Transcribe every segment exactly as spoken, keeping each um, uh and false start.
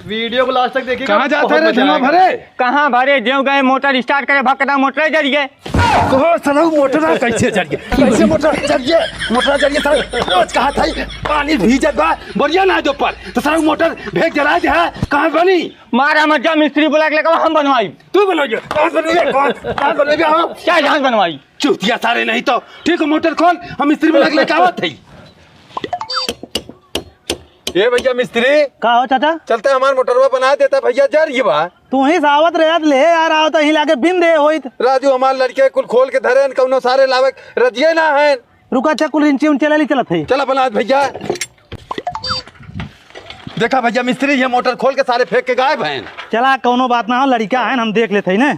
वीडियो को लास्ट तक देखिएगा, कहाँ जाता बहुत है रे मजा धनवा आएगा। भरे? कहाँ भरे? जेव गए मोटर start करे, भक्कदा मोटर जरि गए। कहो सरऊ मोटर कैसे जरि गए? कैसे मोटर जरि गए? मोटर जरि गए सरऊ। रोज कहा था पानी भीजत बा, बोरिया ना दो पर। तो सरऊ मोटर भेज जरा दे है, कहाँ बनी? मारा मत जा, मिस्त्री बुला के लेकर हम बनवाई। तू बनवाइए, कहाँ बनवाइए? कौन? कहाँ बनवाइए? हाँ? क्या जान बनवाई? चूतिया सारे नहीं तो। ठीक है, मोटर खोल, हम मिस्त्री बुला के लेकर आवत है। ए भइया मिस्त्री, का हो चाचा? चलते हमार मोटरवा बनाइ देता भइया, जर ये बा। तू ही सावत रहत ले यार, आओ तो ही लागे बिन दे होइत। राजू, हमार लड़के कुल खोल के धरे हैं, कौनो सारे लावे रजिए ना हैं। रुका, अच्छा, कुल रिंची उंची ले ली चलत है। चला बनाइ भइया। देखा भइया मिस्त्री, ये मोटर खोल के सारे फेंक के गायब हैं। चला, कौनो बात ना हो, लड़का है, हम देख लेते हैं ने।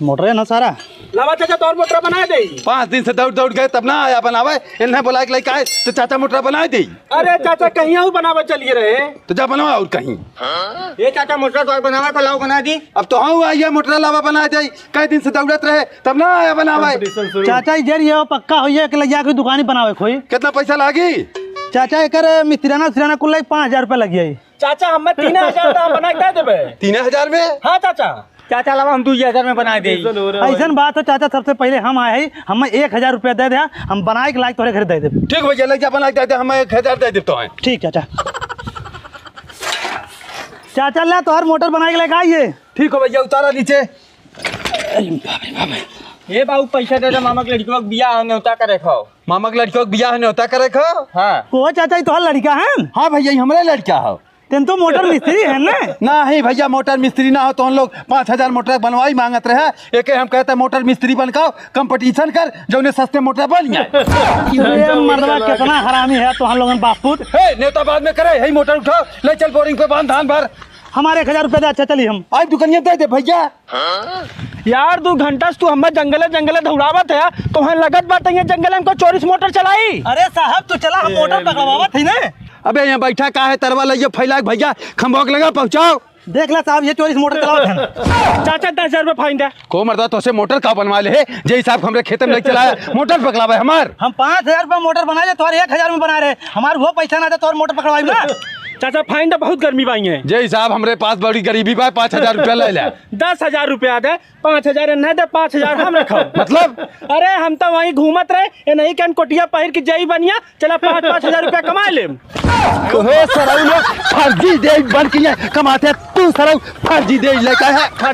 मोटरे न सारा। लावा चाचा, तोर मोटर बनाइ दे। पाँच दिन से दौड़ दौड़ गए, तब ना आया बनावे। इन्हें बुलाए के लेके आए, तो चाचा मोटर बनाइ दे। अरे चाचा, कहीं और बनावे चलिए रहे। तो जा बनवा और कहीं। ये चाचा, मोटर तो बनावा, तो लाओ बनाइ दी। अब तो हाँ आइए, मोटर लावा बनाइ दे। कई दिन से दौड़त रहे, तब ना आया बनावे। चाचा, इधर ये पक्का होइए कि लइया के दुकानी बनावे खोई। कितना पैसा लागी? चाचा, एकर मिस्तिराना उस्तिराना कुल लगी पाँच हजार रुपया लग जाई। चाचा, हमें तीन हजार दाम बना के दे देबे। तीन हजार में? हाँ चाचा। चाचा, लावा हम दू हजार में बनाइ दे। ऐसन बात हो चाचा, सबसे पहले हम आए हैं, हमें एक हजार रुपया दे दे, हम बनाए के लायक तोहरे घर दे देबे। ठीक भइया, ले जा बनाए के दे दे, हमें एक हजार दे दे तो है। ठीक चाचा। चाचा, ला तोहर मोटर बनाए के लेके आइए। ठीक हो भइया, उतारा नीचे। अरे बाप रे बाप। ए बाबू, पैसा दे दे, मामा के लड़कवा के बियाह है, न्योता करे खाओ। मामा के लड़कवा के बियाह है, न्योता करे खाओ। हाँ। ओ चाचा, ई तोहर लड़का है? हाँ भइया, ई हमरे लड़का हो। तेन तो मोटर मिस्त्री है ना? नहीं भइया, मोटर मिस्त्री ना हो तो हम लोग पाँच हजार मोटर बनवाई मांगत रहे। एके हम कहते मोटर मिस्त्री बन का competition कर, जौने सस्ते मोटर बन जाए। ये मर्दवा कितना हरामी है तो हम लोगन बापूत। ए, नेता बाद में करे, यही मोटर उठाओ, ले चल बोरिंग पे बांध धान भर। हमारे एक हजार रुपया दे, अच्छा चली हम। आज दुकानिया दे दे भइया। यार, दू घंटा से तू हमें जंगले जंगले दौड़ावत है, तो वहाँ लगत बात है, ये जंगल हमको चोरी से मोटर चलाई। अरे साहब, तू चला, हम मोटर पकड़वावत है ना। अबे, यहाँ बैठा का है, तरवा लइयो फैला के भइया, खंभवा के लगा पहुँचाओ। देख ला साहब, ये चोरी से मोटर चलावत है। चाचा, दस हजार रुपये fine दे। को मर्दा, तोसे मोटर का बनवा ले है, जे हिसाब हमरे खेते में लेके चलाया, मोटर पकड़ावे हमार। हम पाँच हजार रुपये मोटर बनाए, तोहरे एक हजार में बना रहे, हमार वो पैसा ना दे, तोहर मोटर पकड़वाई ना। चाचा, fine दे, बहुत गर्मी बाई है। जे हिसाब हमरे पास बड़ी गरीबी बा, पाँच हजार रुपया ले ले। दस हजार रुपया दे, पाँच हजार एन्हे दे, पाँच हजार हम रखो। मतलब? अरे, हम तो वहीं घूमत रहे, ये नहीं कन कोटिया पहिर के जई बनिया, चला पाँच, पाँच हजार रुपया कमा लेम। ओहो, सरऊ लोग फर्जी देइ बन के कमाते, तू सरऊ फर्जी देइ लेके है।